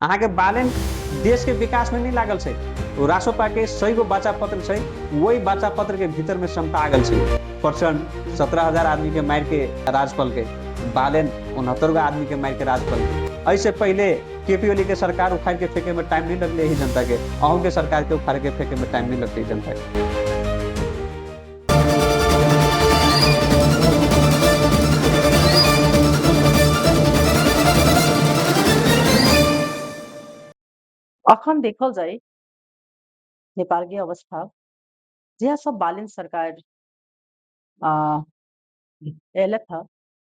अहाँके बालेन देश के विकास में नहीं लागल छै। ओ रासोपा के 100 गो बच्चा पत्र छै, वही बच्चा पत्र के भीतर में समटा गेल छै। प्रचंड 17,000 आदमी के मार के राजपाल के, बालेन 69 गो आदमी के मार के राजपाल के। ऐसे पहले केपी ओली के सरकार उखाड़ के फेंके में टाइम नहीं लगले ही जनता के, अहू के सरकार के उखाड़ के फेंके में टाइम नहीं लगते जनता के। अखन देखल जाय नेपाल के अवस्था, जहिया सब बालेन सरकार एलथि हँ,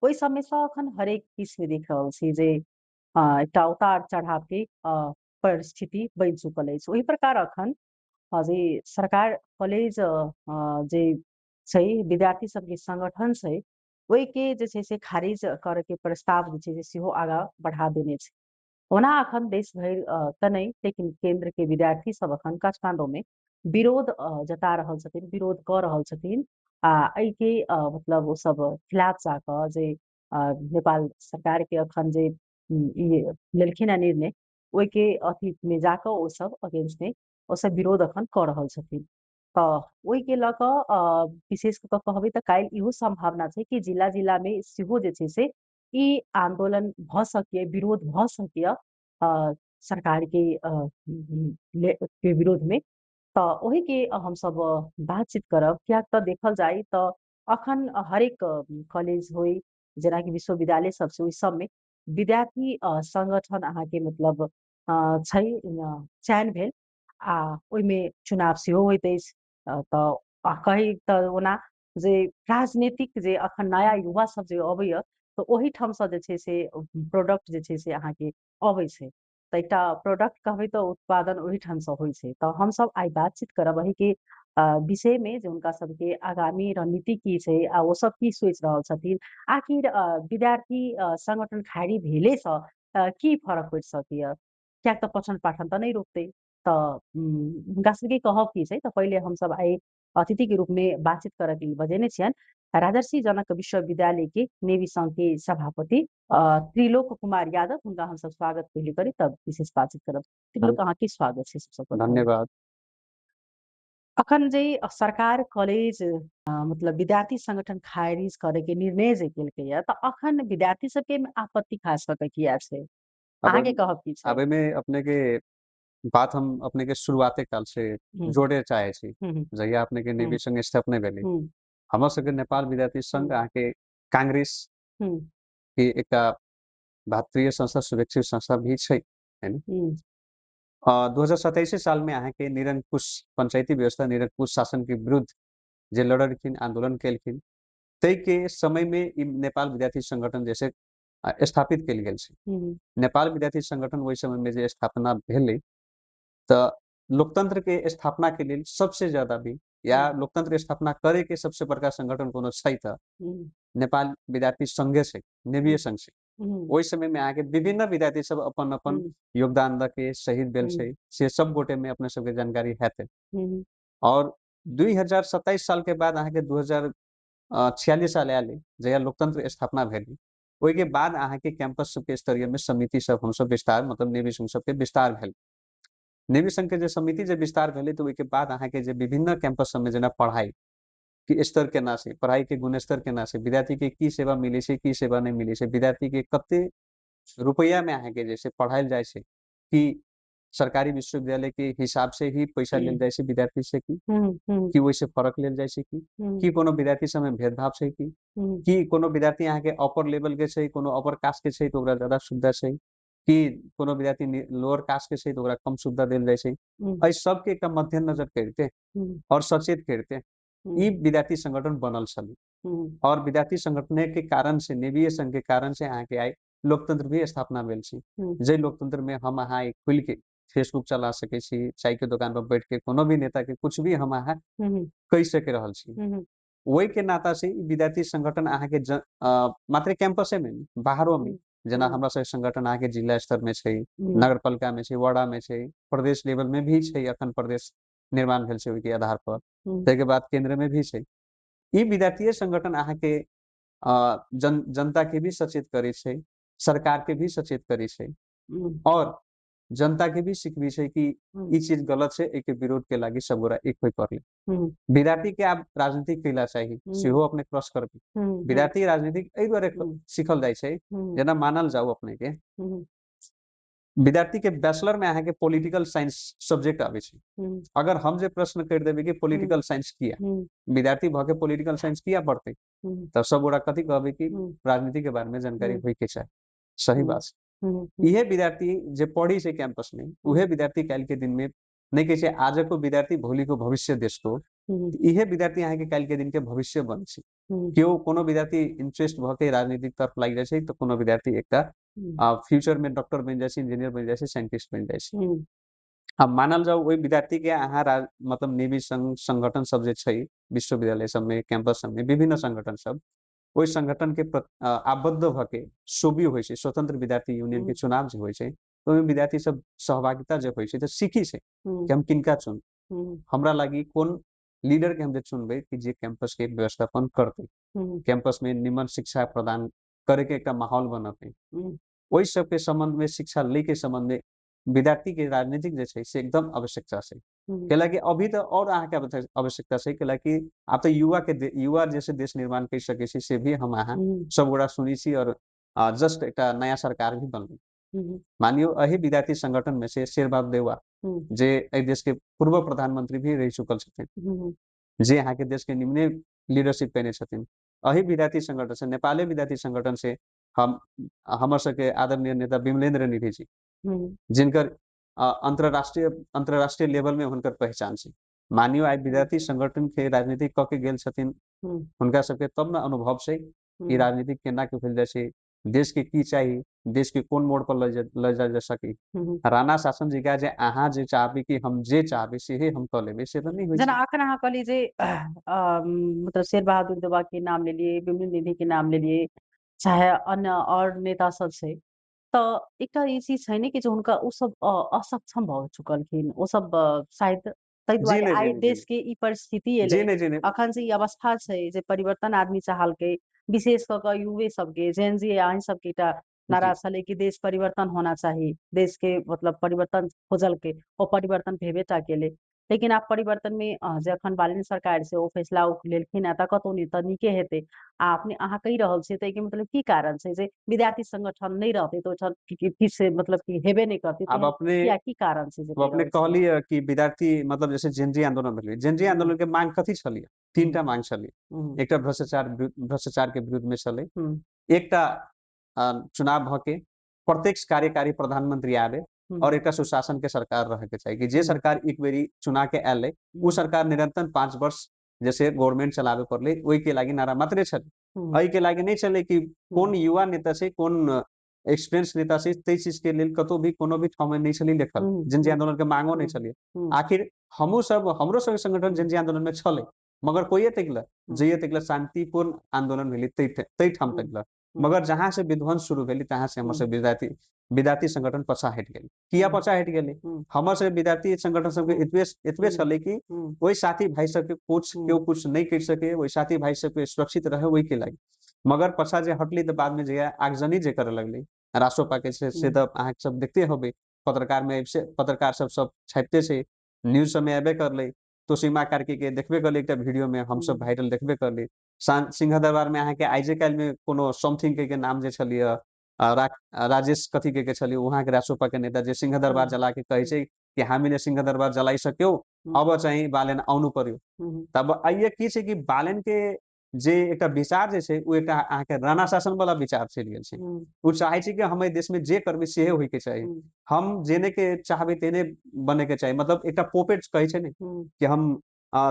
ओहि समयसँ अखन हरेक चीजमे देख रहल छी जे एकटा उतार चढ़ाव के परिस्थिति बनि चुकल अछि। ओहि प्रकार अखन जे सरकार कॉलेज जे छै विद्यार्थी सबके संगठन छै, ओहिके जे छै से खारिज करैके प्रस्ताव जे छै से सेहो आगाँ बढ़ा देने छै। ओना अखन देश भरि तऽ नहि, लेकिन केंद्र के विद्यार्थी सब अखन काठमांडू में विरोध जता रहल छथिन, विरोध कऽ रहल छथिन आ एहिके मतलब ओ सब खिलाफ जाकऽ जे नेपाल सरकार के अखन जे ई लेलखिन हेँ निर्णय, ओहिके अथी मे जाकऽ ओ सब अगेंस्ट मे ओ सब विरोध अखन कऽ रहल छथिन। तऽ ओहिके लऽ कऽ विशेष कऽ कहबै तऽ काल्हि इहो सम्भावना छै कि जिला जिला मे सेहो जे छै से ई आंदोलन भऽ सकैए, विरोध भऽ सकैए सरकार के विरोध में। तऽ ओहिके हमसब बातचीत करब, कियाक तऽ देखल जाय तऽ अखन हरेक कॉलेज होइ जेनाकि विश्वविद्यालय सब छै, ओहि सबमे विद्यार्थी संगठन अहाँके मतलब छै, चयन भेल आ ओहिमे चुनाव सेहो होइत अछि। तऽ कही तऽ ओना जे राजनीतिक जे अखन नया युवा सब जे अबैया तऽ ओहिठामसँ जे छै से प्रोडक्ट जे छै से अहाँके अबै छै। तऽ एकटा प्रोडक्ट कहबै तऽ उत्पादन ओहिठामसँ होइ छै। तऽ हमसब आइ बातचीत करब एहिके विषय में जे हुनका सबके आगामी रणनीति की छै आ ओ सब की सोचि रहल छथिन, आखिर विद्यार्थी संगठन खारिज भेलेसँ की फरक पड़ि सकैए, कियाक तऽ पठन पाठन तऽ नहि रोकतै। तऽ हुनका सबके कहब की छै, तऽ पहिले हमसब आइ अतिथि के रूप में बातचीत करऽ के लेल बजेने छियनि राजर्षि जनक विश्वविद्यालय के नेवी संघ के सभापति त्रिलोक कुमार यादव। हुनका हमसब स्वागत पहिले करी तब विशेष बातचीत करब। त्रिलोक, अहाँके स्वागत छै सबसँ प्रथम। धन्यवाद। अखन जे सरकार कॉलेज मतलब विद्यार्थी संगठन खारिज करे के निर्णय जे केलकै, तऽ अखन विद्यार्थी सबके आपत्ति खास कऽ के किया छै, अहाँके कहब की छै? अब में अपने के बात हम अपने के शुरुआते काल से जोड़े चाहे छी। जहिया अपने के नेवी संघ स्थापना भेलै, हमर सबके नेपाल विद्यार्थी संघ अहाँके कांग्रेस के एकटा भातृय संस्था, शुभेच्छुक संस्था भी छै, है न? 2027 साल में अहाँके निरंकुश पंचायती व्यवस्था, निरंकुश शासन के विरुद्ध जे लड़लखिन, आंदोलन केलखिन, ताहि के समय में ई नेपाल विद्यार्थी संगठन जैसे स्थापित कयल गेल छै। नेपाल विद्यार्थी संगठन ओहि समय में जे स्थापना भेलै तऽ लोकतंत्र के स्थापना के लेल सबसे ज्यादा भी या लोकतंत्र स्थापना करे के सबसे बड़का संगठन कोनो छै तऽ नेपाल विद्यार्थी संघे छै, नेवीय संघ छै। ओहि समय में अहाँके विभिन्न विद्यार्थी सब अपन अपन योगदान दऽ के शहीद भेल छै, से सब गोटे में अपने सबके जानकारी हेतै। और 2027 साल के बाद अहाँके 2046 साल आयल, जहिया लोकतंत्र स्थापना भेल, ओहिके बाद अहाँके कैंपस सबके स्तरीय में समिति सब हमसब विस्तार, मतलब नेवी संघ सबके विस्तार भेल। नेवी संघ के जे समिति जे विस्तार भेलै तऽ ओहिके बाद अहाँके जे विभिन्न कैंपस सबमे जेना पढ़ाई के स्तर केना छै, पढ़ाई के गुणस्तर केना छै, विद्यार्थी के की सेवा मिलै छै, की सेवा नहि मिलै छै, विद्यार्थी के कते रुपैआ में अहाँके जे छै पढ़ायल जाइ छै, कि सरकारी विश्वविद्यालय के हिसाब से ही पैसा लेल जाइ छै विद्यार्थी से, कि ओहिसे फरक लेल जाइ छै, कि कोनो विद्यार्थी सबमे भेदभाव छै, कि कोनो विद्यार्थी अहाँके अपर लेवल के छै, कोनो अपर कास्ट के छै तऽ ओकरा ज्यादा सुविधा छै, कि कोनो विद्यार्थी लोअर कास्ट के छै तऽ ओकरा कम सुविधा देल जाइ छै। एहि सबके एकटा मद्देनजर करिते और सचेत करिते ई विद्यार्थी संगठन बनल छलै। और विद्यार्थी संगठन के कारण से, नेवीय संघ के कारण से अहाँके आइ लोकतंत्र भी स्थापना भेल छै। जाहि लोकतंत्र में हम अहाँ खुलि के फेसबुक चला सकै छी, चाय के दुकान पर बैठ के कोनो भी नेता के कुछ भी हम अहाँ कहि सक रहल छी। ओहि के नाता से विद्यार्थी संगठन अहाँके मात्र कैंपसे में नहि, बाहरो में, जेना हमरा सबके संगठन अहाँके जिला स्तर में छै, नगरपालिका में छै, वार्डा में छै, प्रदेश लेवल में भी छै, अखन प्रदेश निर्माण भेल छै ओहिके आधार पर, ताहिके बाद केंद्र में भी छै। ई विद्यार्थी संगठन अहाँके जनता के भी सचेत करै छै, सरकार के भी सचेत करै छै और जनता के भी सिखबी छै कि हुँ, ई चीज गलत छै, एहिके विरोध के लागी सब गोरा एक होय पड़लै। हुँ, विद्यार्थी के आब राजनीति कैला चाही, हुँ, सेहो अपने क्रॉस करबै। हुँ, हुँ, विद्यार्थी राजनीतिक एहि दुआरे हुँ, सिखल जाइ छै, हुँ, जेना मानल जाउ अपने के, हुँ, विद्यार्थी के बैचलर में अहाँके पॉलिटिकल साइंस सब्जेक्ट आबै छै। हुँ, अगर हम जे प्रश्न करि देबै कि हुँ, पॉलिटिकल साइंस किया? हुँ, विद्यार्थी भऽ के पॉलिटिकल साइंस किया पढ़तै? हुँ, तऽ सब गोरा कथी कहबै कि हुँ, राजनीति के बारे में जानकारी हुँ, होय के चाही। सही हुँ, बात छै। हुँ, हुँ, इहे विद्यार्थी जे पढ़ी छै कैंपस में, उहे हुँ, विद्यार्थी काल्हि के दिन में नहि कहै छै आजको विद्यार्थी भोलिको भविष्य देशको, हुँ, इहे विद्यार्थी अहाँके काल्हि के दिन के भविष्य बनै छै। हुँ, केओ कोनो विद्यार्थी इंटरेस्ट भऽ के राजनीतिक तरफ लागि जाइ छै, तऽ कोनो विद्यार्थी एकटा हुँ, फ्यूचर में डॉक्टर बनि जाइ छै, इंजीनियर बनि जाइ छै, साइंटिस्ट बनि जाइ छै। हुँ, आब मानल जाउ ओहि विद्यार्थी के अहाँ मतलब निजी संगठन सब जे छै, विश्वविद्यालय सबमे, कैंपस सबमे, विभिन्न संगठन सब, ओहि संगठन के आबद्ध भऽ के सोबी होइ छै, स्वतंत्र विद्यार्थी यूनियन के हुँ, चुनाव जे होइ छै, ओहिमे विद्यार्थी सब सहभागिता जे होइ छै तऽ सीखी छै हुँ, कि हम किनका चुनब, हुँ, हमरा लागी कोन लीडर के हम जे चुनबै कि जे कैंपस के व्यवस्थापन करतै, हुँ, कैंपस में निमन शिक्षा प्रदान करे के एकटा माहौल बनतै। हुँ, ओहि सबके संबंध में शिक्षा लै के संबंध में विद्यार्थी के राजनीतिक जे छै से एकदम आवश्यकता छै। हुँ, कैलाकि अभी तऽ और अहाँके आवश्यकता छै, कैलाकि आब तऽ युवा के युवा जैसे देश निर्माण कर सकै छै से भी हम अहाँ हुँ, सब गोरा सुनै छी और जस्ट एकटा नया सरकार भी बनलै। हुँ, मानियो एहि विद्यार्थी संगठन में से शेरबहादुर देउवा हुँ, जे एहि देश के पूर्व प्रधानमंत्री भी रहि चुकल छथिन, हुँ, जे अहाँके देश के निम्ने लीडरशिप केने छथिन, एहि विद्यार्थी संगठन से, नेपाली विद्यार्थी संगठन से हम हमर सबके आदरणीय नेता विमलेन्द्र निधि जी, हुँ, जिनकर अंतरराष्ट्रीय लेवल में हुनकर पहचान छै। मानियो आइ विद्यार्थी संगठन के राजनीति कऽ के गेल छथिन, हुँ, हुनका सबके तब ने अनुभव छै कि हुँ, राजनीति केना के भेल जाइ छै, देश के की चाही, देश के कोन मोड़ पर लऽ जायल जा सकी। हुँ। राणा शासन जी जे अहाँ जे चाहबै कि हम जे चाहबै सेहे हम कऽ लेबै, से तऽ नहि होइ जेना छै। अखन अहाँ कहलियै जे मतलब शेर बहादुर देउवा के नाम लेलियै, विमल निधि के नाम लेलियै, चाहे अन्य और नेता सब छै। तऽ एकटा ई चीज छै ने कि जे हुनका ओ सब असक्षम भऽ चुकलखिन। ओ सब शायद ताहि जी दुआरे नहि, जी आइ नहि, जी देश नहि। के ई परिस्थिति जी एलै। नहि, जी नहि। अखन जे ई अवस्था छै जे परिवर्तन आदमी चाहलकै, विशेष कऽ कऽ युवे सबके, जेन जी अहीं सबके एकटा नारा जी। छलै कि देश परिवर्तन होना चाही। देश के मतलब परिवर्तन खोजलकै, ओ परिवर्तन भेबे टा केलै। लेकिन आब परिवर्तन मे जे अखन बालेन सरकार छै ओ फैसला ओ लेलखिन हेँ तऽ कतौ नहि तऽ नीके हेतै। आ अपने अहाँ कहि रहल छियै तऽ एहिके मतलब की कारण छै जे विद्यार्थी संगठन नहि रहतै तऽ ओहिठाम किछु मतलब कि हेबे नहि करतै आब तेहन अपने किया की कारण छै जे अब कहि अपने रहल छियै? कहलियै कि विद्यार्थी मतलब जैसे जेनजी आंदोलन भेलै, जेनजी हुँ, आंदोलन के मांग कथी छलै? हुँ, 3 टा मांग छलै। हुँ, एकटा भ्रष्टाचार के विरुद्ध में छलै, हुँ, एकटा चुनाव भऽ के प्रत्यक्ष कार्यकारी प्रधानमंत्री आबे हुँ, और एकटा सुशासन के सरकार रहे के चाही कि जे हुँ, सरकार एक बेरी चुना के आयल है, उ हुँ, सरकार निरंतर 5 वर्ष जैसे गवर्नमेंट चलाबे पड़लै, ओहि के लागी नारा मात्रे छलै। हुँ, एहि के लागी नहि छलै कि हुँ, कोन युवा नेता छै, कोन एक्सपीरियंस नेता छै, ताहि चीज के लेल कतौ भी कोनो भी ठाम नहि छलै लिखल। हुँ, जेनजी हुँ, आंदोलन के मांगो नहि हुँ, छलै। हुँ, आखिर हमहूँ सब हमरो सबके संगठन हुँ, जेनजी आंदोलन में छलै, मगर कोइये तकला हुँ, जइये तकला शांतिपूर्ण आंदोलन भेलै तै ठाम हुँ, तकला। हुँ, मगर जहाँ से विध्वंस शुरू भेलै तहाँ से हमर हुँ, सब विद्यार्थी विद्यार्थी संगठन पछा हटि गेलै। किया हुँ, पछा हटि गेलै? हुँ, हमर सबके विद्यार्थी संगठन सबके हुँ, एतबे एतबे हुँ, छलै कि हुँ, ओहि साथी भाई सबके कुछ हुँ, केओ कुछ नहि करि सके, ओहि साथी भाई सबके सुरक्षित रहे ओहिके लागि। मगर पछा जे हटली तऽ बाद में जहिया आगजनी जे करे लगलै, रासोपा के छै से हुँ, तऽ अहाँ सब देखते होबै, पत्रकार में से पत्रकार सब सब छापिते छै, न्यूज सबमे एबे करलै, तोसीमा कार्की के देखबे करलै एकटा वीडियो में हमसब हुँ, वायरल देखबे करली। सिंहदरबार में अहाँके आइजे काल्हि में कोनो समथिंग के नाम जे छलैया राजेश कथी के छलै वहाँ के रासोपा के नेता जे सिंहदरबार हुँ, जला के कहै हुँ, छै कि हामीले सिंहदरबार जलाइसक्यौं, हुँ, अब चाहिँ बालेन आउनु पर्यो। हुँ, तब आइए की छै कि बालेन के जे एकटा विचार जे छै उ एकटा अहाँके राणा शासन वाला विचार चलि गेल छै। हुँ, उ चाहै छै कि हम एहि देश में जे करबै सेहे होय के चाही। हुँ, हम जेने के चाहबै तेने बने के चाही। मतलब एकटा पोपेट कहै छै ने हुँ, कि हम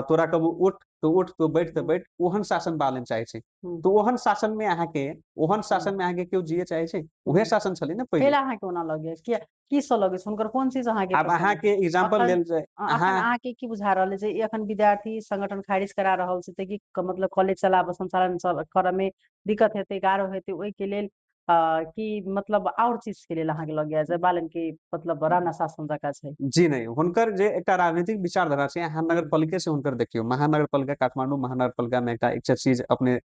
तोरा कहबो उठ तो उठ, तो बैठ तो हुँ, बैठ, ओहन शासन बालेन चाहै छै। हुँ, तऽ ओहन शासन में अहाँके ओहन हुँ, शासन में अहाँके केओ जिये चाहै छै? उहे हुँ। शासन छलै ने पहिले। कैला अहाँके ओना लगैया? किया की सब लगै छै? हुनकर कोन चीज अहाँके आब पसन्द? अहाँके एग्जाम्पल अखन लेल जाय अखन अहाँ अहाँके की बुझा रहल अइ जे ई अखन विद्यार्थी संगठन खारिज करा रहल छै तऽ की मतलब कॉलेज चलाबऽ संचालन करऽ मे दिक्कत हेतै, गारो हेतै ओहिके लेल कि मतलब आओर चीज के लेल अहाँके लगैया जे बालन के मतलब राणा शासन जकाँ छै? जी नहि, हुनकर जे एकटा राजनीतिक विचारधारा छै, अहाँ हुँ, नगरपालिके से हुनकर देखियौ, महानगरपालिका काठमांडू महानगरपालिका में एकटा एकटा चीज अपने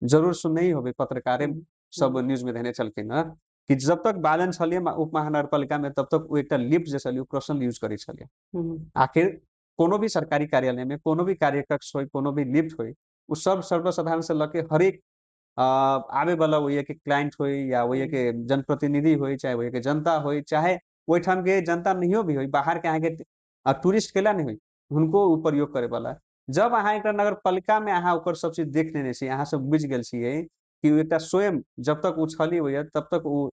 जरूर सुनने ही होबै, पत्रकारे हुँ, सब हुँ, न्यूज में देने छलखिन हँ। कि जब तक बालन छलियै उप महानगरपालिका में तब तक ओ एकटा लिफ्ट जे छलियै ओ पर्सनल यूज करै छलियै। आखिर कोनो भी सरकारी कार्यालय में कोनो भी कार्यकक्ष होय, कोनो भी लिफ्ट होय, ओ सब सर्वसाधारण से लऽ के हरेक आबे वाला ओहि के क्लाइंट होय या ओहि के जनप्रतिनिधि होय, चाहे ओहि के जनता होय, चाहे ओहिठाम के जनता नहियो भी होय, बाहर के अहाँके टूरिस्ट केला नहि होय, हुनको ओ प्रयोग करे वाला। जब अहाँ एकटा नगरपालिका में अहाँ ओकर सब चीज देख लेने छी, अहाँ सब बुझि गेल छियै कि ओ एकटा स्वयं जब तक ओ छली होइए तब तक ओ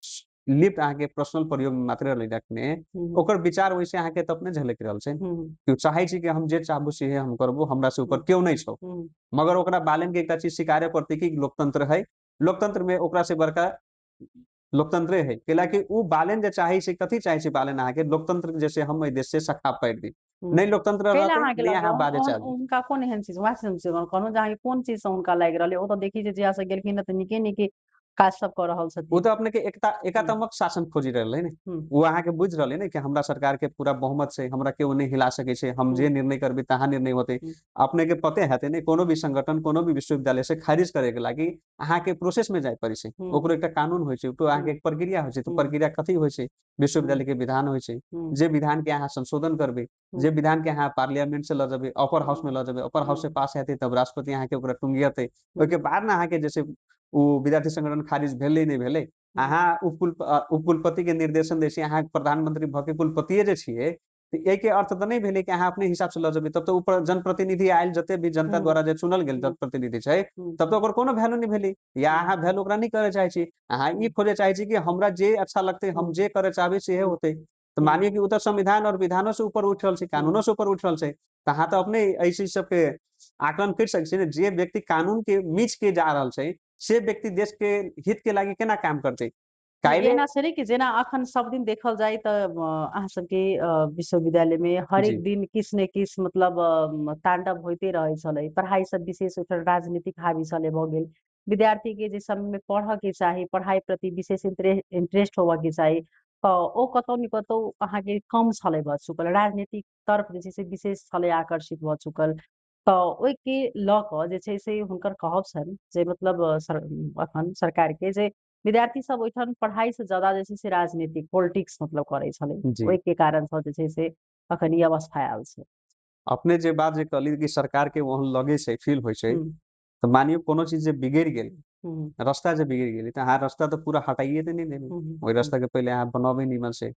लिफ्ट अहाँके पर्सनल प्रयोग में मात्रे रहलै रखने, ओकर विचार ओहिसे अहाँके तब नहि झलकि रहल छै कि ओ चाहै छै कि हम जे चाहबो से हम करबो, हमरा से ऊपर केओ नहि छौ। मगर ओकरा बालन के एकटा चीज स्वीकारे पड़तै कि लोकतंत्र है, लोकतंत्र में ओकरा से बड़का लोकतंत्रे है। कैलाकि ओ बालन जे चाहै छै, कथी चाहै छै बालन अहाँके लोकतंत्र जैसे हम एहि देश से सखा पारि दी, नहि लोकतंत्र रहतै नहि अहाँ बाजे चाहबै। हुनका कोन एहन चीज वएह कहलहुँ जे अहाँके कोन चीज से हुनका लागि रहल है? ओ तऽ देखी जे जहिया से गेलखिन तऽ नीके नीके काज सब कऽ रहल छथिन। ओ तऽ अपने के एकता एकात्मक शासन खोजि रहल है ने, ओ अहाँके बुझि रहल है ने कि हमरा सरकार के पूरा बहुमत छै, हमरा केओ नहि हिला सकै छै, हम जे निर्णय करबै तहाँ निर्णय होतै। अपने के पते हेतै ने कोनो भी संगठन कोनो भी विश्वविद्यालय से खारिज करे के लागी अहाँके प्रोसेस में जाय पड़ै छै, ओकरो एकटा कानून होइ छै, ओकरो अहाँके एक प्रक्रिया होइ छै। तऽ प्रक्रिया कथी होइ छै? विश्वविद्यालय के विधान होइ छै, जे विधान के अहाँ संशोधन करबै, जे विधान के अहाँ पार्लियामेंट से लऽ जेबै, अपर हाउस में लऽ जेबै, अपर हाउस से पास हेतै तब राष्ट्रपति अहाँके ओकरा टुंगियतै, ओहिके बाद ने अहाँके जैसे ओ विद्यार्थी संगठन खारिज भेलै नहि भेलै। अहाँ उपकुलपति के निर्देशन दै छी, अहाँ प्रधानमंत्री भऽ के कुलपतिये जे छियै, तऽ एहिके अर्थ तऽ नहि भेलै कि अहाँ अपने हिसाब से लऽ जेबै। तब तऽ ऊपर जनप्रतिनिधि आयल, जते भी जनता द्वारा जे चुनल गेल जनप्रतिनिधि छै, तब तऽ ओकर कोनो वैल्यू नहि भेलै। या अहाँ वैल्यू ओकरा नहि करे चाहै छी, अहाँ ई खोजे चाहै छी कि हमरा जे अच्छा लगतै, हम जे करे चाहबै सेहे होतै। तऽ मानियो कि ओ तऽ संविधान और विधानो से ऊपर उठि रहल छै, कानूनो से ऊपर उठि रहल छै, तऽ अहाँ तऽ अपने एहि चीज सबके आकलन करि सकै छी ने। जे व्यक्ति कानून के मीच के जा रहल छै से व्यक्ति देश के हित के लागी केना काम करतै? एना छै ने कि जेना अखन सब दिन देखल जाय तऽ अहाँ सबके विश्वविद्यालय में हरेक दिन किछु ने किछु मतलब तांडव होइते रहै छलै। पढ़ाई सब विशेष राजनीतिक हावी छलै भऽ गेल, विद्यार्थी के जे समय में पढ़ऽ के चाही, पढ़ाई प्रति विशेष इंटरेस्ट होबऽ के चाही, तऽ ओ कतौ ने कतौ अहाँके कम छलै भऽ चुकल, राजनीतिक तरफ जे छै से विशेष छलै आकर्षित भऽ चुकल। तऽ ओहिके लऽ कऽ जे छै से हुनकर कहब छनि जे मतलब अखन सरकार के जे विद्यार्थी सब ओहिठाम पढ़ाई से ज्यादा जे छै से राजनीतिक पॉलिटिक्स मतलब करै छलै, ओहिके कारण से जे छै से अखन ई अवस्था आयल छै। अपने जे बात जे कहली कि सरकार के वहन लगे छै, फील होइ छै, तऽ मानियो कोनो चीज जे बिगड़ि गेल, रास्ता जे बिगड़ि गेलै, तऽ अहाँ रास्ता तऽ पूरा हटाइए तऽ नहि देबै, ओहि रास्ता के पहिले अहाँ बनबै नीमन से,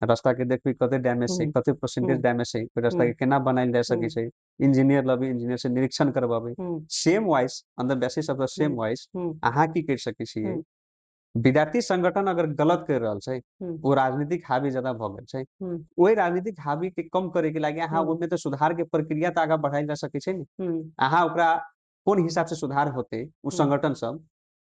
रास्ता के देखबै कते डैमेज छै, कते परसेंटेज डैमेज छै, ओहि रास्ता के केना बनायल जा सकै छै, इंजीनियर लबै, इंजीनियर से निरीक्षण करबाबै। Same wise on the basis of the same wise अहाँ की करि सकै छियै? विद्यार्थी संगठन अगर गलत कर रहल छै, ओ राजनीतिक हावी ज्यादा भऽ गेल छै, ओहि राजनीतिक हावी के कम करे के लागी अहाँ ओहिमे तऽ सुधार के प्रक्रिया तऽ आगाँ बढ़ायल जा सकै छै ने। अहाँ ओकरा कोन हिसाब से सुधार होते, ओ संगठन सब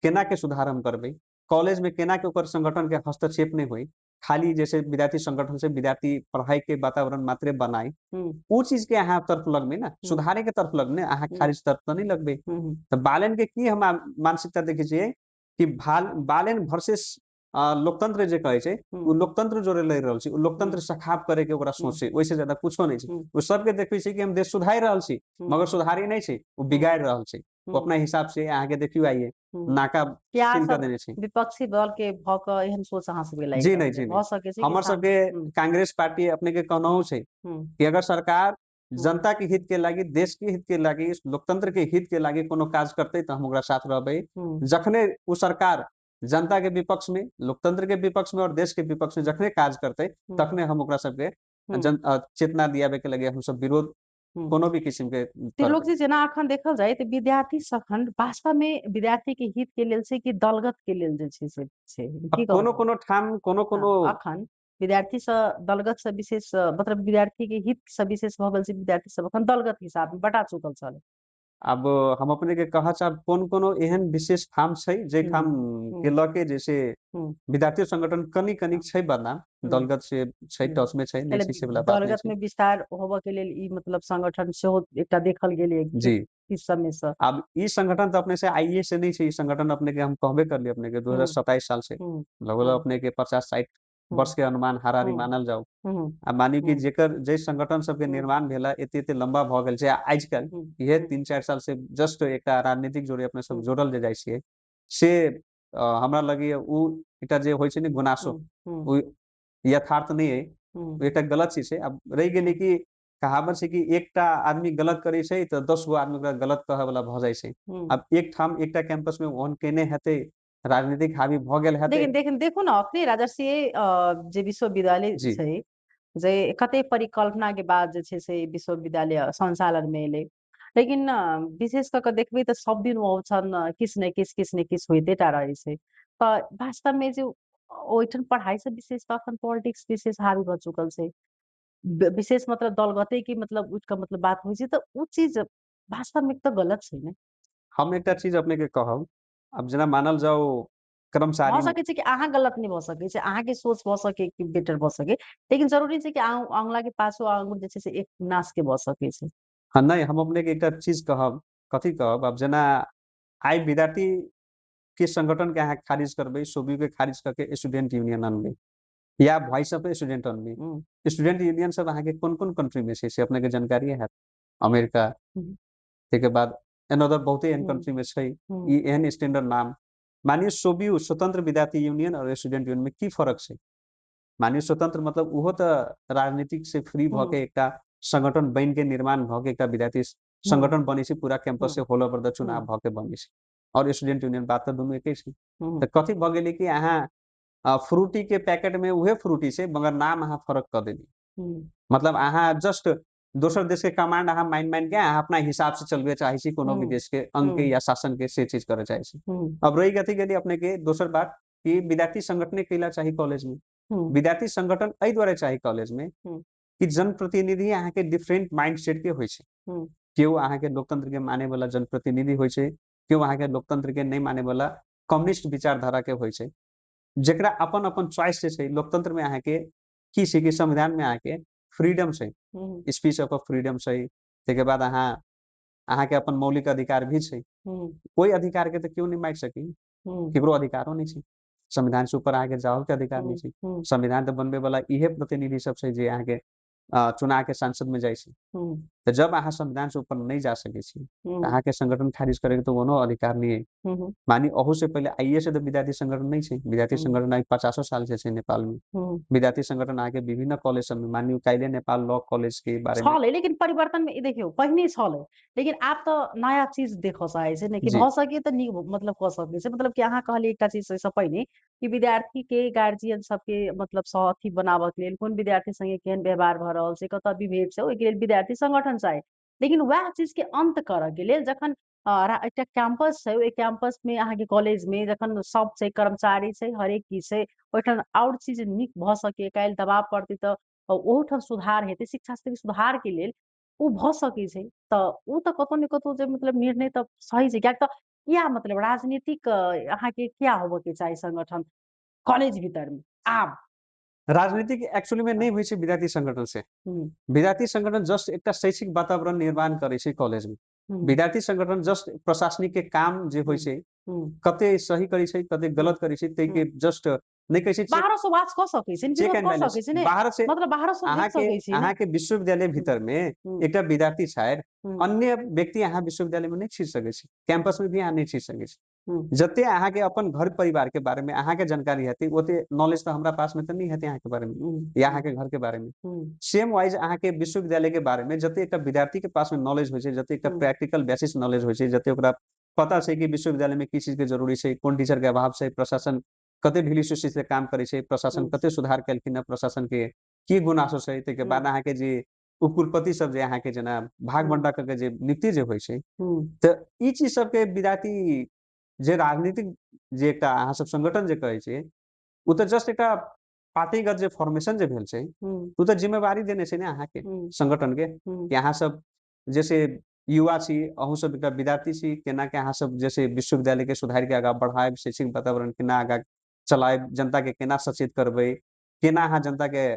केना के सुधार हम करबै, कॉलेज में केना के ओकर संगठन के हस्तक्षेप नहि होई, खाली जैसे विद्यार्थी संगठन से विद्यार्थी पढ़ाई के वातावरण मात्रे बनाई, ओ चीज के अहाँ तरफ लगबै ने, सुधारे के तरफ लगबै, अहाँ खारिज तरफ तऽ नहि लगबै। तऽ बालन के की हम मानसिकता देखै छियै कि बालन वर्सेस लोकतंत्र जे कहै छै, ओ लोकतंत्र जोड़े लड़ि रहल छै, ओ लोकतंत्र सखाप करे के ओकरा सोच छै, ओहिसे ज्यादा कुछो नहि छै। ओ सबके देखबै छै कि हम देश सुधारि रहल छी, मगर सुधारी नहि छै, ओ बिगाड़ि रहल छै। ओ अपना हिसाब से अहाँके देखियौ आइये नाका सील कऽ देने छै। विपक्षी दल के भऽ कऽ एहन सोच अहाँ सबके लागि जी नहि, जी नहि। हमर सबके कांग्रेस पार्टी अपने के कहनाहु छै कि अगर सरकार जनता के हित के लागी, देश के हित के लागी, लोकतंत्र के हित के लागी कोनो काज करतै तऽ हम ओकरा साथ रहबै। जखने ओ सरकार जनता के विपक्ष में, लोकतंत्र के विपक्ष में और देश के विपक्ष में जखने काज करते तखने हम ओकरा सबके चेतना दियाबे के लगे हम सब विरोध कोनो भी किसिम के। त्रिलोक जी, जेना अखन देखल जाय तऽ विद्यार्थी सखन वास्तव में विद्यार्थी के हित के लेल छै कि दलगत के लेल जे छै से छै? कोनो कोनो ठाम कोनो कोनो अखन विद्यार्थी से दलगत से विशेष मतलब विद्यार्थी के हित से विशेष भऽ गेल छै, विद्यार्थी सब अखन दलगत हिसाब में बटा चुकल छल। अब हम अपने के कहा चाहब कोन कोनो एहन विशेष ठाम छै जे ठाम के लऽ के जैसे विद्यार्थी संगठन कनि कनि छै बदनाम, दलगत से छै, टच में छै, नहि छै से वाला बात। दलगत में विस्तार होबऽ के लेल ई मतलब संगठन सेहो एकटा देखल गेलै जी किस समय से। अब ई संगठन तऽ अपने से आइए से नहीं छै, ई संगठन अपने के हम कहबे करलिए अपने के 2027 साल से लगभग अपने के 50-60 वर्ष के अनुमान हाराहारी मानल जाओ। आ मानियो कि जेकर जे संगठन सबके निर्माण भेला एते एते लंबा भऽ गेल छै, आजकल इहे 3-4 साल से जस्ट एकटा राजनीतिक जोड़े अपने सब जोड़ल जे जाइ छियै से हमरा लगैया ओ एकटा जे होइ छै ने गुनासो, हूँ ओ यथार्थ नहि अइ, हूँ ओ एकटा गलत चीज छै। आब रहि गेलै कि कहावत छै कि एकटा आदमी गलत करै छै तऽ 10 गो आदमी ओकरा गलत कहै वला भऽ जाइ छै। आब एक ठाम एकटा कैंपस में ओहन केने हेतै, राजनीतिक हावी भऽ गेल हेतै। लेकिन देखिन देखू ने, अखने राजर्षि जे विश्वविद्यालय छै, जे कते परिकल्पना के बाद जे छै से विश्वविद्यालय संचालन में एलै, लेकिन विशेष कऽ के देखबै तऽ सब दिन ओ छन किछु ने किछु किछु ने किछु होइते टा रहै छै। तऽ वास्तव में जे ओहिठाम पढ़ाई से विशेष तऽ अखन पॉलिटिक्स विशेष हावी भऽ चुकल छै, विशेष मतलब दलगते की मतलब उठि कऽ मतलब बात होइ छै, तऽ ओ चीज वास्तव में तऽ गलत छै ने। हम एकटा चीज अपने के कहब, आब जेना मानल जाउ कर्मचारी भऽ सकै छै कि अहाँ गलत नहि भऽ सकै छै, अहाँके सोच भऽ सकै कि बेटर भऽ सकै, लेकिन जरूरी छै कि अहाँ के पाछू आंगुर जे छै से एक नाश के भऽ सकै छै। हाँ नहीं, हम अपने के एकटा चीज कहब, कथी कहब, आब जेना आइ विद्यार्थी के संगठन के अहाँ खारिज करबै, सोबियो के खारिज करके स्टूडेंट यूनियन अनबै या वॉइस ऑफ स्टूडेंट अनबै, स्टूडेंट यूनियन सब अहाँके कोन कोन कंट्री में छै से अपने के जानकारी हैत, अमेरिका, ताहिके बाद एनदर बहुते एहन कंट्री में छै। ई एहन स्टैंडर्ड नाम मानियो सोबियु स्वतंत्र विद्यार्थी यूनियन और स्टूडेंट यूनियन में की फर्क छै? मानियो स्वतंत्र मतलब उहो तऽ राजनीतिक से फ्री भऽ के एकटा संगठन बनि के निर्माण भऽ के एकटा विद्यार्थी संगठन बनै छै, पूरा कैंपस से होल ओवर द चुनाव भऽ के बनै छै, और स्टूडेंट यूनियन बात तऽ दुनू एके छै। तऽ कथी भऽ गेलै कि अहाँ फ्रूटी के पैकेट में उहे फ्रूटी छै मगर नाम अहाँ फरक कऽ देली, मतलब अहाँ जस्ट दोसर देश के कमांड अहाँ मानि मानि के अहाँ अपना हिसाब से चलबे चाहे छी, कोनो भी देश के अंग के या शासन के से चीज करे चाहे छी। अब रही कथी गेली अपने के दोसर बात कि विद्यार्थी संगठन कैला चाही कॉलेज में, विद्यार्थी संगठन एहि दुआरे चाही कॉलेज में कि जनप्रतिनिधि अहाँ के डिफरेंट माइंड सेट के होइ छै, केओ अहाँ के लोकतंत्र के माने वाला जनप्रतिनिधि होइ छै, केओ अहाँ के लोकतंत्र के नहीं माने वाला कम्युनिस्ट विचारधारा के होइ छै, जेकरा अपन अपन चॉइस जे छै। लोकतंत्र में अहाँ के की छै कि संविधान में अहाँ के फ्रीडम छै, स्पीच ऑफ फ्रीडम छै, ताहिके बाद अहाँ अहाँके अपन मौलिक अधिकार भी छै, कोई अधिकार के तऽ केओ नहीं मारि सकी, केकरो अधिकारो नहीं छै, संविधान से ऊपर अहाँके जाओ के अधिकार नहीं छै। संविधान तऽ बनबे वाला इहे प्रतिनिधि सब छै जे अहाँके चुना के सांसद में जाइ छै। तऽ जब अहाँ संविधान से ऊपर नहीं जा सकै छी तऽ अहाँके संगठन खारिज करे के तो कोनो अधिकार नहीं है। मानी अहू से पहले आइए से तऽ विद्यार्थी संगठन नहीं छै, विद्यार्थी संगठन आइ 50 साल से छै नेपाल में। विद्यार्थी संगठन अहाँके विभिन्न कॉलेज सब में, मानियो काल्हि नेपाल लॉ कॉलेज के बारे में छलै, लेकिन परिवर्तन में देखियौ पहिने छलै, लेकिन आब तऽ नया चीज देखऽ चाहै छै ने कि भऽ सके तऽ नीक मतलब कऽ सकै छै। मतलब कि अहाँ कहलियै एकटा चीज एहिसँ पहिने कि विद्यार्थी के गार्जियन सबके मतलब अथी बनाबऽ के लेल कोन विद्यार्थी संगे केहन व्यवहार भऽ रहल छै, कतऽ विभेद छै, ओहिके लेल विद्यार्थी संगठन चाही। लेकिन वएह चीज के अंत करऽ के लेल जखन एकटा कैंपस छै, ओहि कैंपस में अहाँके कॉलेज में जखन सब छै, कर्मचारी छै, हरेक चीज छै, ओहिठाम आओर चीज नीक भऽ सके, काल्हि दबाव पड़तै तऽ ओहोठाम सुधार हेतै, शिक्षा सुधार के लेल ओ भऽ सकै छै। तऽ ओ तऽ कतौ ने कतौ जे मतलब निर्णय तऽ सही छै, कियाक तऽ किया मतलब राजनीतिक अहाँके किया होबऽ के चाही संगठन कॉलेज भीतर में? आब राजनीतिक एक्चुअली में नहीं होइ छै विद्यार्थी संगठन से। विद्यार्थी संगठन जस्ट एकटा शैक्षिक वातावरण निर्माण करै छै कॉलेज में। विद्यार्थी संगठन जस्ट प्रशासनिक के काम जे होइ छै कते सही करै छै कते गलत करै छै ताहि के जस्ट नहीं कहै छै, बाहर से वाच कऽ सकै छै, चेक एंड बैलेंस बाहर से, मतलब बाहर से देख सकै छी। अहाँ के विश्वविद्यालय भीतर में एकटा विद्यार्थी छथि, अन्य व्यक्ति अहाँ विश्वविद्यालय में नहीं छिर सकै छी, कैंपस में भी अहाँ नहीं छिर सकै छी। जते अहाँ के अपन घर परिवार के बारे में अहाँ के जानकारी हेतै ओते नॉलेज तऽ हमरा पास में तऽ नहीं हेतै अहाँ के बारे में या अहाँ के घर के बारे में। सेम वाइज अहाँ के विश्वविद्यालय के बारे में जते एकटा विद्यार्थी के पास में नॉलेज होइ छै, जते एकटा प्रैक्टिकल बेसिस नॉलेज होइ छै, जते ओकरा पता छै कि विश्वविद्यालय में की चीज के जरूरी छै, कोन टीचर के अभाव छै, प्रशासन कते ढीली सुस्ती से काम करै छै, प्रशासन कते सुधार केलखिन हँ, प्रशासन के की गुनासो छै, ताहिके बाद अहाँ के जे उपकुलपति सब जे अहाँ के जेना भाग बंटा करके जे नीति जे होइ छै, तऽ ई चीज सबके विद्यार्थी जे राजनीतिक जे एकटा अहाँ सब संगठन जे कहै छै ओ तऽ जस्ट एकटा पार्टीगत जे फॉर्मेशन जे भेल छै ओ तऽ जिम्मेवारी देने छै ने अहाँ के संगठन के कि अहाँ सब जैसे युवा छी, अहूँ सब एकटा विद्यार्थी छी, केना के अहाँ सब जैसे विश्वविद्यालय के सुधार के आगाँ बढ़ायब, शैक्षिक वातावरण केना आगाँ चलायब, जनता के केना सचेत करबै, केना अहाँ जनता के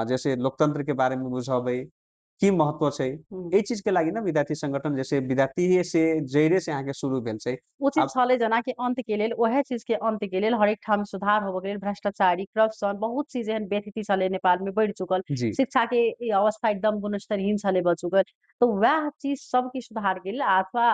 जैसे लोकतंत्र के बारे में बुझेबै, की महत्व छै, एहि चीज के लागि ने विद्यार्थी संगठन जैसे विद्यार्थी से जड़े से अहाँ के शुरू भेल छै। ओ चीज छलै जेना कि अंत के लेल, वएह चीज के अंत के लेल हरेक ठाम सुधार होबऽ के लेल भ्रष्टाचारी, करप्शन बहुत चीज एहन व्यथिति छलै नेपाल में बढ़ि चुकल, शिक्षा के अवस्था एकदम गुणस्तरहीन छलै भऽ चुकल, तऽ वएह चीज सबके सुधार के लेल अथवा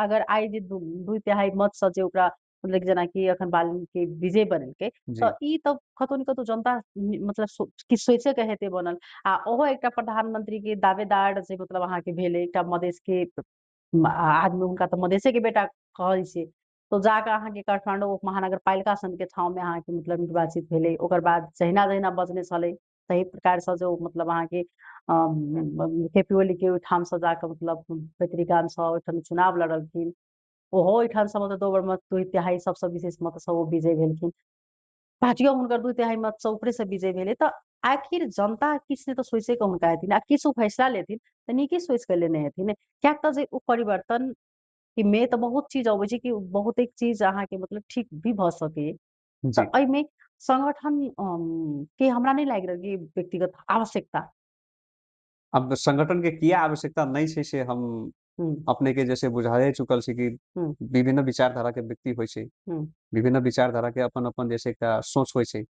अगर आइ जे 2/3 मत से जे ओकरा मतलब जेनाकि अखन बालके विजय बनेलकै जी। तऽ ई तऽ कतौ ने कतौ जनता मतलब किछु सोचे के हेतै बनल आ ओहो एकटा प्रधानमंत्री के दावेदार जे मतलब अहाँके भेलै एकटा मधेश के आदमी, हुनका तऽ मधेशे के बेटा कहै छै, तो जाकऽ अहाँके काठमांडू उपमहानगरपालिका सन के ठाउं में अहाँके मतलब निर्वाचित भेलै। ओकर बाद जहिना जहिना बजने छलै तही प्रकार से जो मतलब अहाँके केपी ओली के ओहिठाम से जाकऽ मतलब पैतृक से ओहिठाम चुनाव लड़लखिन, ओहो ओहिठाम से मतलब 2 बेर मत 2/3 सबसँ विशेष मत से ओ विजय भेलखिन, पार्टियो हुनकर 2/3 मत से ऊपरे से विजय भेलै। तऽ आखिर जनता किछु नहि तऽ सोचे के हुनका हेथिन आ किछु फैसला लेथिन तऽ नीके सोचि कऽ लेने हेथिन, कियाक तऽ जे ओ परिवर्तन मे तऽ बहुत चीज अबै छै कि बहुत एक चीज अहाँके मतलब ठीक भी भऽ सकैए। तऽ एहिमे संगठन के हमरा नहि लागि रहल कि व्यक्तिगत आवश्यकता। अब संगठन के किया आवश्यकता नहीं छै से हम अपने के जैसे बुझाए चुकल छी कि विभिन्न विचारधारा के व्यक्ति होइ छै, विभिन्न विचारधारा के अपन अपन जैसे एकटा सोच होइ छै।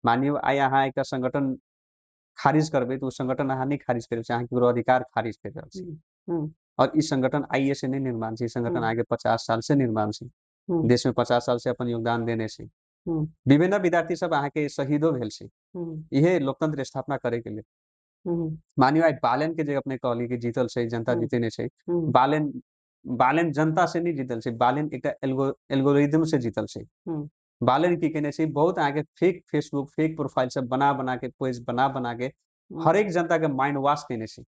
मानियो आइ अहाँ एकटा संगठन खारिज करबै तऽ ओ संगठन अहाँ नहि खारिज करै छी, अहाँ केकरो अधिकार खारिज कर रहल छी। और ई संगठन आइए से नहीं निर्माण छै, ई संगठन आगे 50 साल से निर्माण छै, देश में 50 साल से अपन योगदान देने छै। विभिन्न विद्यार्थी सब अहाँके शहीदो भेल छै इहे लोकतंत्र स्थापना करे के लेल। मानियो आइ बालेन के जे अपने कहली कि जीतल छै, जनता जीते छै, बालेन बालेन जनता से नहीं जीतल छै, बालेन एकटा एल्गोरिदम से जीतल छै। बालेन की केने छै, बहुत अहाँके फेक फेसबुक फेक प्रोफाइल सब बना बना के पेज बना बना के हरेक जनता के माइंड वॉश केने छै।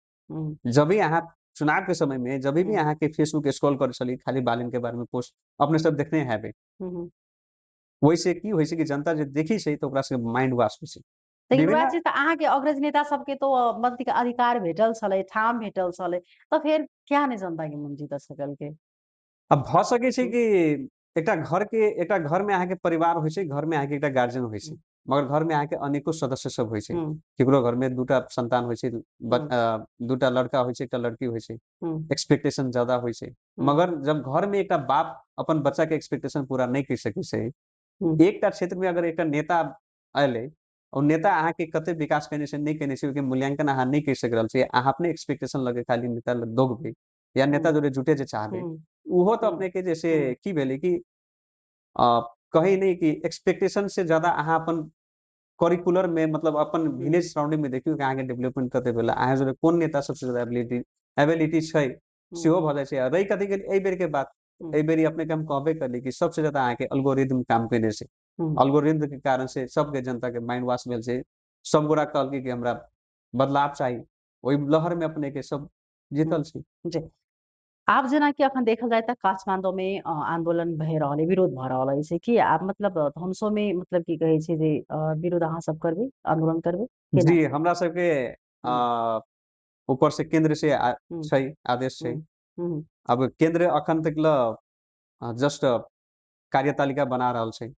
जब भी अहाँ चुनाव के समय में जब भी अहाँ के फेसबुक स्क्रॉल कर छली खाली बालेन के बारे में पोस्ट अपने सब देखने हैबे, वैसे की होइ छै कि जनता जे देखी छै तऽ ओकरा सबके माइंड वॉश होइ छै। लेकिन वएह चीज तऽ अहाँके अग्रज नेता सबके तो मत के अधिकार भेटल छलै, ठाम भेटल छलै, तऽ फेर किया नहि जनता के मन जीत सकल के? अब भऽ सकै छै कि एकटा घर के एकटा घर में अहाँके परिवार होइ छै, घर में अहाँके एकटा गार्जियन होइ छै, मगर घर में अहाँके अनेको सदस्य सब होइ छै। केकरो घर में 2टा संतान होइ छै, 2टा लड़का होइ छै, एकटा लड़की होइ छै, एक्सपेक्टेशन ज्यादा होइ छै। मगर जब घर में एकटा बाप अपन बच्चा के एक्सपेक्टेशन पूरा नहीं कर सकै छै, एकटा क्षेत्र में अगर एकटा नेता अयलै और नेता अहाँके कते विकास केने छै नहि केने छै ओहिके मूल्यांकन अहाँ नहि करि सकि रहल छी, अहाँ अपने एक्सपेक्टेशन लगे खाली नेता लग दौगबै या नेता जोड़े जुटे जे चाहबै, ओहो तऽ अपने के जैसे की भेलै कि कही नहीं कि एक्सपेक्टेशन से ज्यादा अहाँ अपन करिकुलर में मतलब अपन विलेज सराउंडिंग में देखियौ कि अहाँके डेवलपमेंट कते भेलै, अहाँ जोड़े कोन नेता सबसे ज्यादा एबिलिटी छै सेहो भऽ जाइ छै। रहि कथी गेल एहि बेर के बात, एहि बेर अपने के हम कहबे करली कि सबसे ज्यादा अहाँके एल्गोरिदम काम केने छै। एल्गोरिदम के कारण से सबके जनता के माइंड वॉश भेल छै, सब गोरा कहलकै कि हमरा बदलाव चाही, ओहि लहर में अपने के सब जीतल छै। जी आब जेनाकि अखन देखल जाय तऽ काठमांडू में आंदोलन भए रहल है, विरोध भऽ रहल अछि कि आब मतलब धनसो में मतलब की कहै छै जे विरोध अहाँ सब करबै, आंदोलन करबै? जी हमरा सबके ऊपर से केंद्र से छै आदेश छै। अब केंद्र अखन तक ल जस्ट कार्यतालिका बना रहल छै,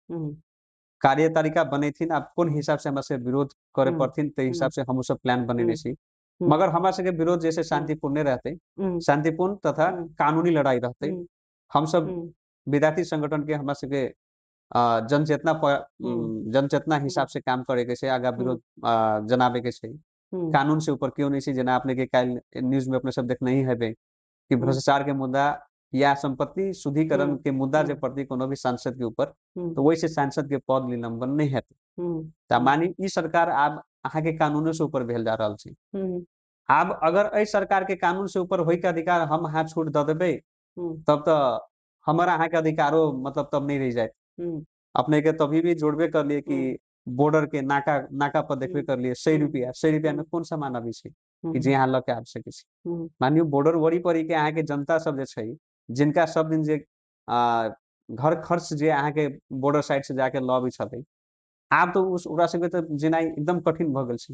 कार्यतालिका बनेथिन आब कोन हिसाब से हमरा सबके विरोध करे पड़थिन ताहि हिसाब से हमहूँ सब प्लान बनेने छी। मगर हमरा सबके विरोध जैसे शांतिपूर्ण रहते, शांतिपूर्ण तथा कानूनी लड़ाई रहते। हम सब विद्यार्थी संगठन के हमरा सबके जनचेतना जनचेतना हिसाब से काम करे के छै, आगा विरोध जनाबे के छै। कानून से ऊपर क्यों नहीं छै, जेना अपने के काल्हि न्यूज में अपने सब देखने ही हेबै कि भ्रष्टाचार के मुद्दा या संपत्ति शुद्धिकरण के मुद्दा जे प्रति कोनो भी सांसद के ऊपर तो वैसे सांसद के पद निलंबन नहीं हेतै। तऽ मानी ई सरकार आब अहाँके कानूनो से ऊपर भेल जा रहल छै। आब अगर एहि सरकार के कानून से ऊपर होय के अधिकार हम अहाँ छूट दऽ देबै तब तऽ हमर अहाँके अधिकारो मतलब तब नहीं रहि जायत। अपने के तभी भी जोड़बे करलिए कि बॉर्डर के नाका नाका पर देखबे करलिए 100 रुपया 100 रुपया में कोन सामान अबै छै कि जे अहाँ लऽ के आबि सकै छी। मानियो बॉर्डर वरी परी के अहाँके जनता सब जे छै, जिनका सब दिन जे घर खर्च जे अहाँके बॉर्डर साइड से जाके लऽ अबै छलै, आब तऽ ओकरा सबके तऽ जेनाइ एकदम कठिन भऽ गेल छै।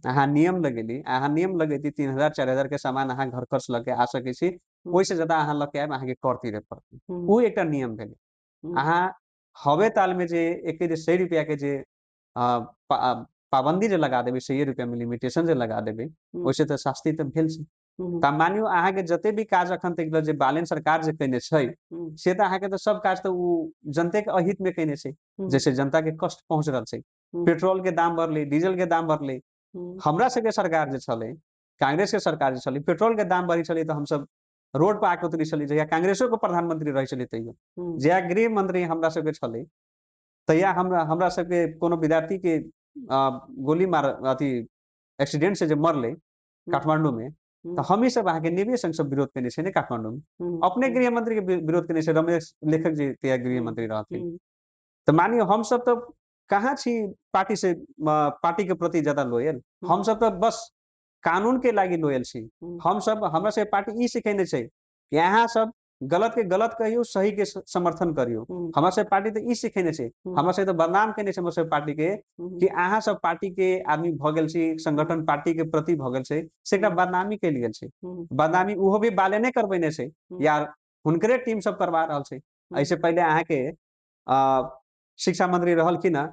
अहाँ नियम लगेली, अहाँ नियम लगेती 3000 4000 के सामान अहाँ घर खर्च लऽ के आ सकै छी, ओहिसँ ज्यादा अहाँ लऽ के आयब अहाँके कर तीरे पड़तै, ओ एकटा नियम भेलै। अहाँ हवे ताल में जे एक जे 100 रुपया के जे पाबंदी जे लगा देबै, 100 रुपया में लिमिटेशन जे लगा देबै, ओहिसँ तऽ शास्ति तऽ भेल छै। तऽ मानियो अहाँके जते भी काज अखन तक जे बालेन सरकार जे केने छै से तऽ अहाँके तऽ सब काज तऽ ओ जनते के अहित में केने छै, जैसे जनता के कष्ट पहुँच रहल छै। पेट्रोल के दाम बढ़लै, डीजल के दाम बढ़लै। हमरा सबके सरकार जे छलै, कांग्रेस के सरकार जे छलै, पेट्रोल के दाम बढ़ै छलै तऽ हमसब रोड पर आके उतरै छलै। जहिया कांग्रेसो के प्रधानमंत्री रहै छलै तहियो, जहिया गृह मंत्री हमरा सबके छलै तहिया हमरा हमरा सबके कोनो विद्यार्थी के गोली मार अथी एक्सीडेंट से जे मरलै काठमांडू में, तऽ हमही सब अहाँके नेवे संघ सब विरोध केने छै ने काठमांडू में। अपने गृह मंत्री के विरोध केने छै रमेश लेखक जी तहिया गृह मंत्री रहथिन। तऽ मानियो हम सब तऽ कहाँ छी पार्टी से, पार्टी के प्रति ज्यादा लोयल, हम सब तऽ बस कानून के लागि लोयल छी। हम सब, हमरा सबके पार्टी ई सिखेने छै कि अहाँ सब गलत के गलत कहियौ, सही के समर्थन करियौ। हमरा सबके पार्टी तऽ ई सिखेने छै, हमरा सबके तऽ बदनाम केने छै हमरा सबके पार्टी के कि अहाँ सब पार्टी के आदमी भऽ गेल छी, संगठन पार्टी के प्रति भऽ गेल छै, से एकटा बदनामी कयल गेल छै। बदनामी ओहो भी बालेने करबेने छै या हुनकरे टीम सब करवा रहल छै। एहिसे पहिले अहाँके शिक्षा मंत्री रहलखिन हँ,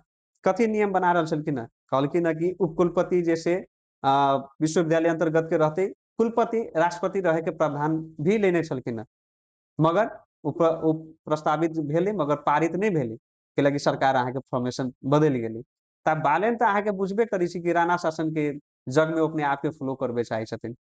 कथी नियम बना रहल छलखिन हँ, कहलखिन हँ कि उपकुलपति जैसे विश्वविद्यालय अंतर्गत के रहते, कुलपति राष्ट्रपति रहे के प्रावधान भी लेने छलखिन हँ, मगर ओ प्रस्तावित भेलै मगर पारित नहि भेलै, कैलाकि सरकार अहाँके फॉर्मेशन बदलि गेलै। तऽ बालेन तऽ अहाँके बुझबे करै छी कि राणा शासन के जग में अपने आप के फ्लो करबे चाहै छथिन।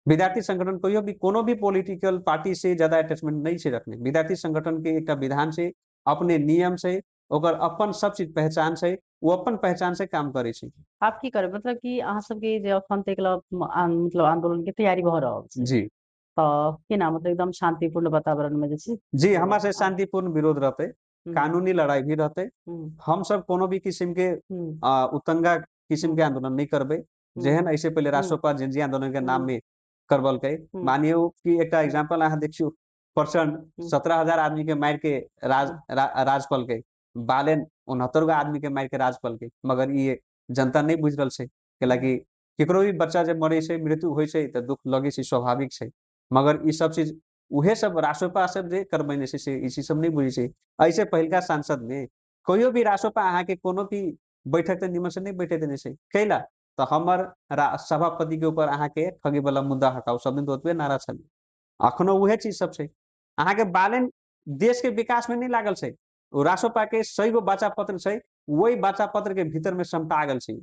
विद्यार्थी संगठन कहियो भी कोनो भी पॉलिटिकल पार्टी से ज्यादा अटैचमेंट नहि छै रखने। विद्यार्थी संगठन के एकटा विधान छै, अपने नियम छै, ओकर अपन सब चीज पहचान छै, ओ अपन पहचान से काम करै छै। आब की करब, मतलब कि अहाँ सबके जे अखन तक मतलब आंदोलन के तैयारी भऽ रहल छै जी, तऽ केना मतलब एकदम शांतिपूर्ण वातावरण में जे छै? जी, हमरा से शांतिपूर्ण विरोध रहते, कानूनी लड़ाई भी रहते। हम सब कोनो भी किस्म के उतंगा किस्म के आंदोलन नहीं करबै, जेहन ऐसे पहिले राष्ट्रपा जेनजी आंदोलन के नाम में करबलकै। मानियो कि एकटा एग्जाम्पल अहाँ देखियौ, प्रचंड 17,000 आदमी के मारि के राज पलकै, बालेन 69 गो आदमी के मारि के राज पलकै, मगर ई जनता नहीं बुझि रहल छै, कैलाकि केकरो भी बच्चा जे मरै छै, मृत्यु होइ छै तऽ दुख लगै छै, स्वाभाविक छै, मगर ई सब चीज उहे सब रासोपा सब जे करबेने छै से ई चीज सब नहीं बुझै छै। ऐसे पहिलका सांसद में कहियो भी रासोपा अहाँके कोनो भी बैठक तऽ निमन से नहीं बैठे देने छै, कैला तऽ हमर सभापति के ऊपर अहाँके ठगी वाला मुद्दा हटाउ, सब दिन तऽ ओतबे नारा छलै, अखनो उहे चीज सब छै। अहाँके बालेन देश के विकास में नहीं लागल छै, ओ रासोपा के 100 गो बच्चा पत्र छै, वही बच्चा पत्र के भीतर में समटा गेल छै,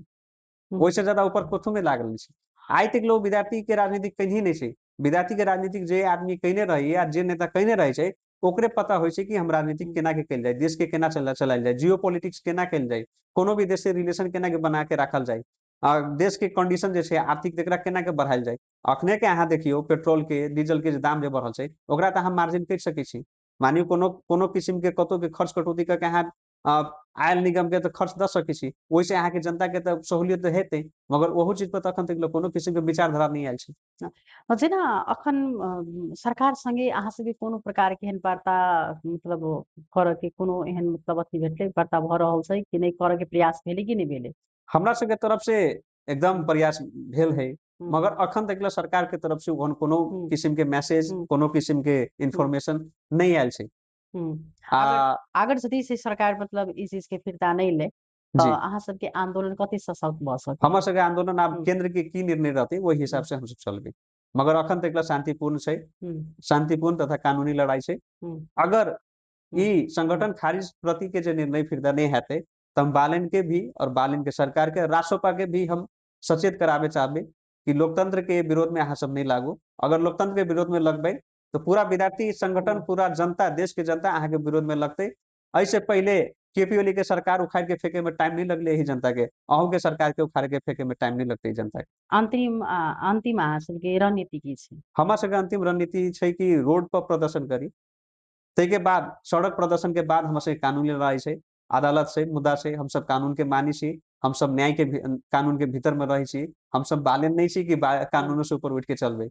ओहिसे ज्यादा ऊपर कथू में लागल छै। आइ तक लोग विद्यार्थी के राजनीति कहीं नहीं छै, विद्यार्थी के राजनीति जे आदमी कयने रही या जे नेता कयने रहे छै ओकरे पता होइ छै कि हम राजनीति केना के कयल जाय, देश के केना चलायल जाय, जियो पॉलिटिक्स केना कयल जाय, कोनो भी देश से रिलेशन केना के बना के राखल जाय, आ देश के कंडीशन जे छै आर्थिक तेकरा केना के बढ़ायल जाय। अखने के अहाँ देखियौ पेट्रोल के डीजल के जे दाम जे बढ़ल छै ओकरा तऽ अहाँ मार्जिन कहि सकै छी। मानियो कोनो कोनो किस्म के कतौ के खर्च कटौती करके अहाँ आयल निगम के तऽ खर्च दऽ सकै छी, ओहिसे अहाँके जनता के तऽ सहूलियत हेतै, मगर ओहो चीज पर तऽ अखन तक कोनो किस्म के विचारधारा नहि आयल छै। जेना अखन सरकार संगे अहाँ सबके कोनो प्रकार के एहन वार्ता मतलब करऽ के कोनो एहन मतलब अथी भेटलै, वार्ता भऽ रहल छै कि नहि, करऽ के प्रयास भेलै कि नहि भेलै? हमरा सबके तरफ से एकदम प्रयास भेल है, मगर अखन तक सरकार के तरफ से ओहन कोनो किस्म के मैसेज, कोनो किस्म के इन्फॉर्मेशन नहीं आयल छै। अगर यदि से सरकार मतलब इस चीज के फिरता नहीं ले तो अहाँ सबके आंदोलन कते सशक्त भऽ सकत? हमर सबके आंदोलन आब केंद्र के की निर्णय रहतै ओहि हिसाब से हमसब चलबै, मगर अखन तक शांतिपूर्ण छै, शांतिपूर्ण तथा कानूनी लड़ाई छै। अगर ई संगठन खारिज प्रति के जे निर्णय फिरता नहीं हेतै तऽ हम बालेन के भी और बालेन के सरकार के रासोपा के भी हम सचेत कराबे चाहबै कि लोकतंत्र के विरोध में अहाँ सब नहीं लागू। अगर लोकतंत्र के विरोध में लगबै तो पूरा विद्यार्थी संगठन, पूरा जनता, देश के जनता अहाँ के विरोध में लगतै। एहिसे पहिले केपी ओली के सरकार उखाड़ के फेंके में टाइम नहीं लगले एही जनता के, अहूँ के सरकार के उखाड़ के फेंके में टाइम नहीं लगते जनता के। अंतिम अहाँ सबके रणनीति की छै? हमरा सबके अंतिम रणनीति छै कि रोड पर प्रदर्शन करी, ताहिके बाद सड़क प्रदर्शन के बाद हमरा सबके कानूनी लड़ाई छै, अदालत छै, मुद्दा छै। हम सब कानून के मानी छी, हम सब न्याय के कानून के भीतर में रहै छी, हम सब बालेन नहीं छी कि कानूनों से ऊपर उठ के चलबै।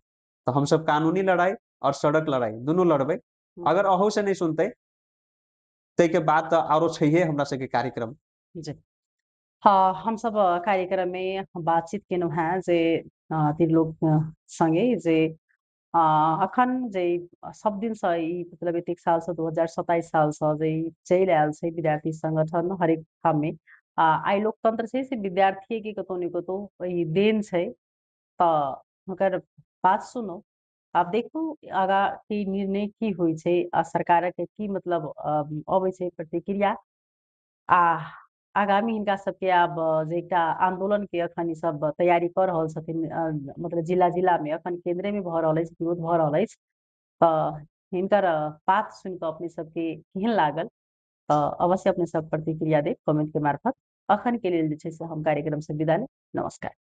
तो हम सब कानूनी लड़ाई और सड़क लड़ाई दुनू लड़बै। अगर अहू से नहीं सुनते ताहिके बाद तऽ आरो छैहे हमरा सबके कार्यक्रम। जी हाँ, हम सब कार्यक्रम में बातचीत केलहुँ हेँ जे त्रिलोक संगे जे अखन जे सब दिनसँ ई मतलब एतेक सालसँ 2027 सालसँ जे चलि आयल छै विद्यार्थी संगठन हरेक ठाममे, आइ लोकतंत्र छै से विद्यार्थी के कतौ ने कतौ ई देन छै, तऽ हुनकर बात सुनू। आब देखू आगाँ की निर्णय की होइ छै आ सरकारक की मतलब अबै छै प्रतिक्रिया, आ आगामी हिनका सबके आब जे एकटा आंदोलन के अखन ई सब तैयारी कऽ रहल छथिन, मतलब जिला जिला में अखन केंद्रे में भऽ रहल अछि, विरोध भऽ रहल अछि। तऽ हिनकर बात सुनि कऽ अपने सबके केहन लागल, तऽ अवश्य अपने सब प्रतिक्रिया देब कमेंट के मार्फत। अखन के लेल जे छै से हम कार्यक्रम से विदा लेब। नमस्कार।